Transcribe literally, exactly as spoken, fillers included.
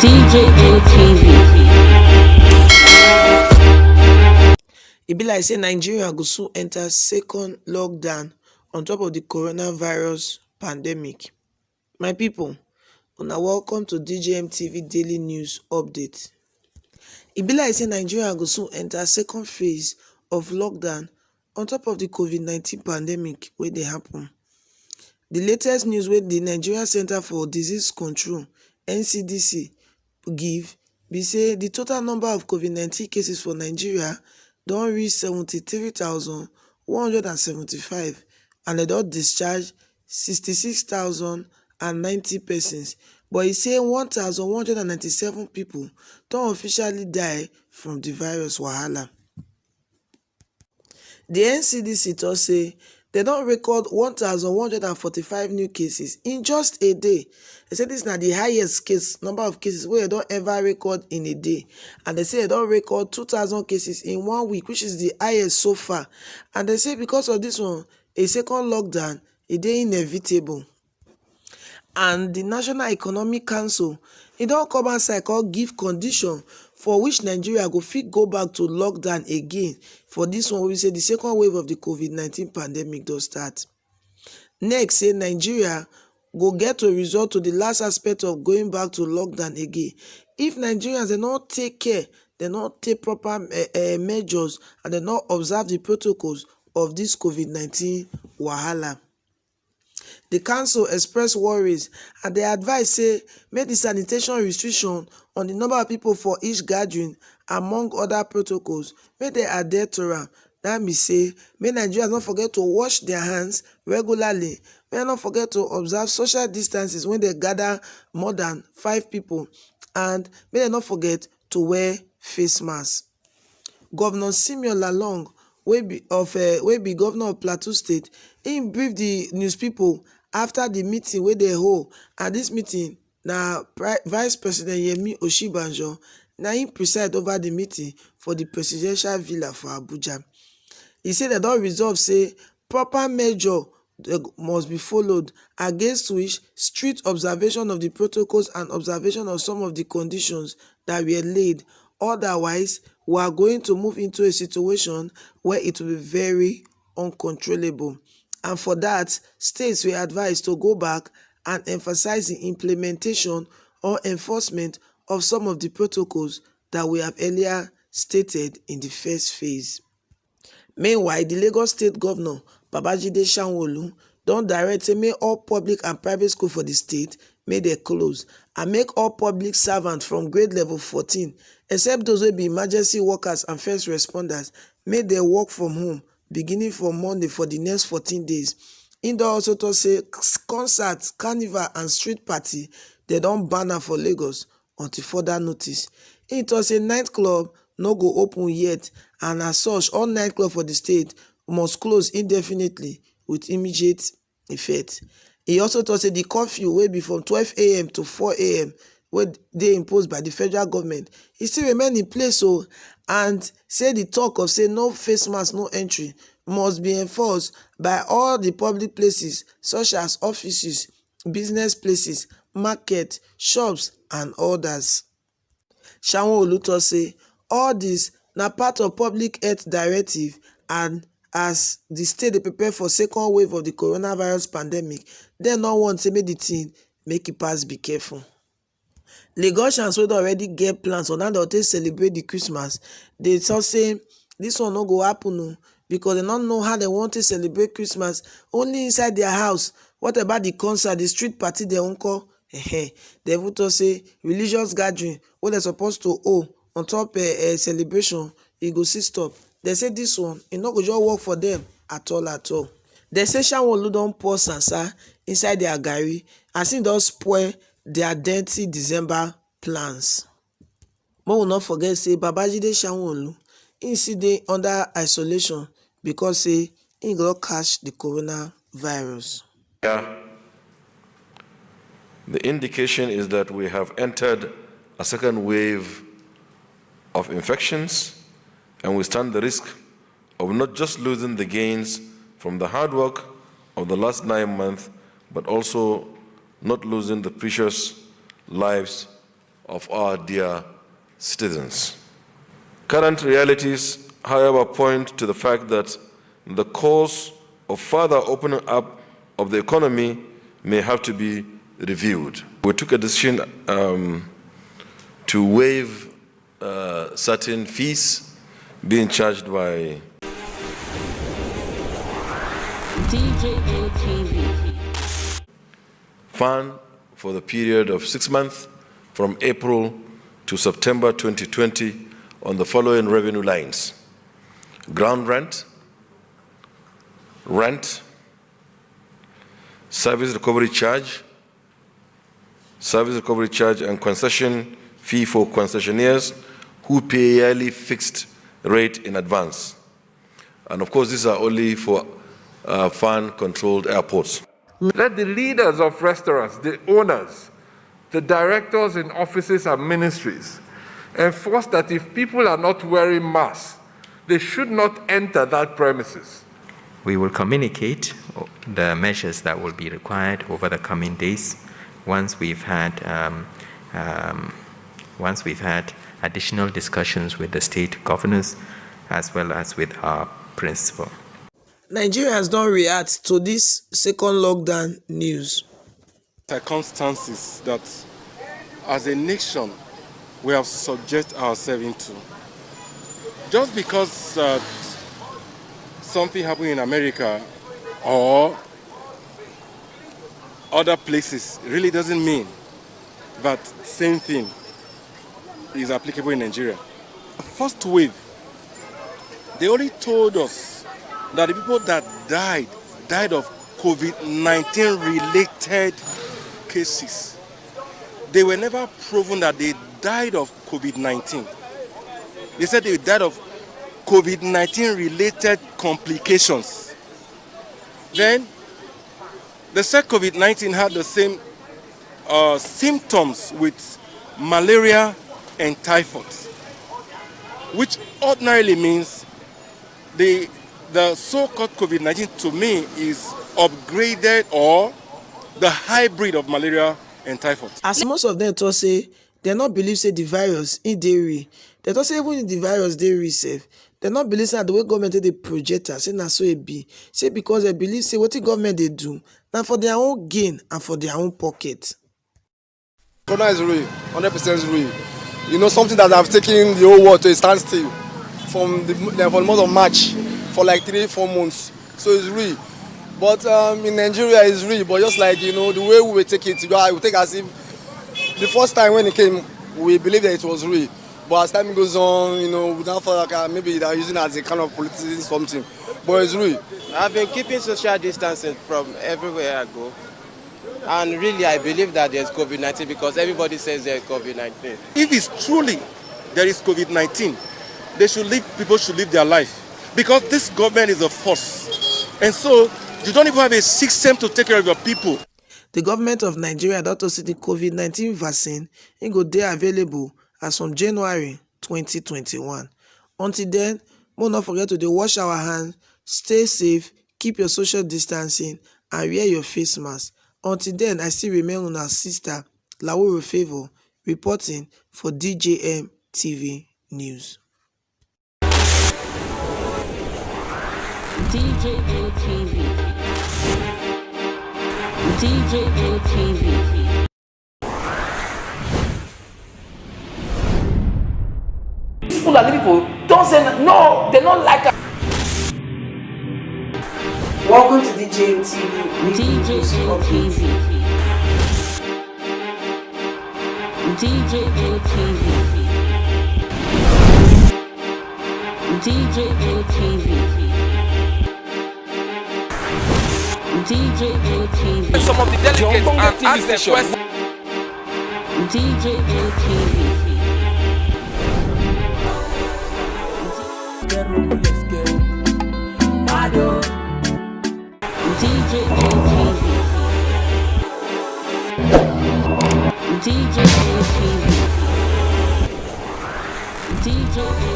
D J N T V. E be like say Nigeria go soon enter second lockdown on top of the coronavirus pandemic. My people, una welcome to D J M T V Daily News Update. E be like say Nigeria go soon enter second phase of lockdown on top of the COVID nineteen pandemic wey dey happen. The latest news wey the Nigeria Center for Disease Control, N C D C, give be say the total number of COVID nineteen cases for Nigeria don reach seventy-three thousand one hundred and seventy-five, and dem don discharge sixty-six thousand and ninety persons, but e say one thousand one hundred and ninety-seven people don officially die from the virus wahala. The N C D C talk say dem don record one thousand one hundred and forty-five new cases in just a day. Dem say this na the highest case number of cases wey dem don ever record in a day, and dem say dem don record two thousand cases in one week, which is the highest so far. And dem say because of this one, a second lockdown e dey inevitable. And the National Economic Council, e don come outside come give condition for which Nigeria go fit go back to lockdown again for this one wey be say the second wave of the COVID nineteen pandemic don start. Next, say Nigeria go get to resort to the last aspect of going back to lockdown again if Nigerians dem no take care, dem no take proper eh, eh, measures, and dem no observe the protocols of this COVID nineteen wahala. The council express worries and dem advise say make the sanitation restriction on the number of people for each gathering, among other protocols, make dem adhere to am. That mean say make Nigerians no forget to wash their hands regularly, make dem no forget to observe social distances when dem gather more than five people, and make dem no forget to wear face mask. Governor Simeon Lalong, wey be of uh, wey be governor of Plateau State, im brief the news people after the meeting wey dey hold, and this meeting na Pri- Vice President Yemi Osinbajo na im preside over the meeting for the presidential villa for Abuja. He say dem don resolve say proper measure dey must be followed, against which strict observation of the protocols and observation of some of the conditions that were laid. Otherwise, we are going to move into a situation where it will be very uncontrollable. And for that, states were advised to go back and emphasize the implementation or enforcement of some of the protocols that we have earlier stated in the first phase. Meanwhile, the Lagos State Governor, Babajide Sanwo-Olu, don direct say make all public and private school for the state make dem close, and make all public servants from grade level fourteen, except those wey be emergency workers and first responders, make dem work from home beginning from Monday for the next fourteen days. Im don also talk say concerts, carnival and street party dem don ban am for Lagos until further notice. Im talk say nightclub no go open yet, and as such all nightclub for the state must close indefinitely with immediate effect. He also talk say the curfew wey be from twelve a.m. to four a.m. wey dey imposed by the federal government, e still remain in place o, and say the talk of say no face mask, no entry must be enforced by all the public places such as offices, business places, market, shops and others. Sanwo-Olu talk say all this na part of public health directive, and as the state dey prepare for second wave of the coronavirus pandemic, dem no want say make the thing make e pass be careful. Lagosians wey don already get plans on how dem take celebrate the Christmas dey talk say this one no go happen o, because dem no know how dem wan take celebrate Christmas only inside their house. What about the concert, the street party dem nko? Ehen. Dem even talk say religious gathering wey dem suppose to hold on top eh, eh, celebration, e go still stop. Dem say this one, e no go just work for dem at all at all. Dem say Sanwo-Olu don pour sansa inside their garri as im don spoil their dirty December plans. Make we no forget say Babajide Sanwo-Olu, im still dey under isolation because say im don catch the coronavirus. Yeah. The indication is that we have entered a second wave of infections, and we stand the risk of not just losing the gains from the hard work of the last nine months, but also not losing the precious lives of our dear citizens. Current realities, however, point to the fact that the course of further opening up of the economy may have to be reviewed. We took a decision, um, to waive, uh, certain fees being charged by D J N T V. Fund for the period of six months, from April to September twenty twenty, on the following revenue lines: ground rent, rent, service recovery charge, service recovery charge and concession fee for concessionaires who pay yearly fixed rate in advance. And of course, these are only for, uh, fan-controlled airports. Let the leaders of restaurants, the owners, the directors in offices and ministries enforce that if people are not wearing masks, they should not enter that premises. We will communicate the measures that will be required over the coming days once we've had, um, um, once we've had additional discussions with the state governors as well as with our principal. Nigerians don react to this second lockdown news. Circumstances that, as a nation, we have subject ourselves into. Just because, uh, something happened in America or other places really doesn't mean that same thing is applicable in Nigeria. First wave, they only told us that the people that died, died of COVID nineteen related cases. They were never proven that they died of COVID nineteen. They said they died of COVID nineteen related complications. Then, the said COVID nineteen had the same, uh, symptoms with malaria and typhoid, which ordinarily means the, the so-called COVID nineteen to me is upgraded or the hybrid of malaria and typhoid. As most of them talk say, dem no believe say the virus, e dey real. Dem talk say even if the virus dey real sef, dem no believe say na the way government take dey project am, say na so e be. Say because dem believe say wetin government dey do na for their own gain and for their own pocket. Corona is real, hundred percent real. You know, something that have taken the whole world to a standstill from the, for the month of March for, like, three, four months. So it's real. But, um, in Nigeria, it's real. But just like, you know, the way we take it, we take as if the first time when it came, we believe that it was real. But as time goes on, you know, we now feel like, uh, maybe they're using it as a kind of politicizing something. But it's real. I've been keeping social distancing from everywhere I go. And really, I believe that there's COVID nineteen because everybody says there's COVID nineteen. If it's truly there is COVID nineteen, they should live, people should live their life, because this government is a force. And so you don't even have a system to take care of your people. The government of Nigeria don talk say the COVID nineteen vaccine, e go dey available as from January twenty twenty-one. Until then, make una no forget to dey wash our hands, stay safe, keep your social distancing, and wear your face mask. Until then, I still remain una sister, Laworo Favour, reporting for D J M T V News. D J M T V. D J M T V. These Fulani people don't say n-, no, they don't like us. Welcome to D J M T V weekly news update. D J M T V. D J M T V. D J M T V. Some of the delegates and ask them questions. D J M T V. D J M T V. D J M T V. D J M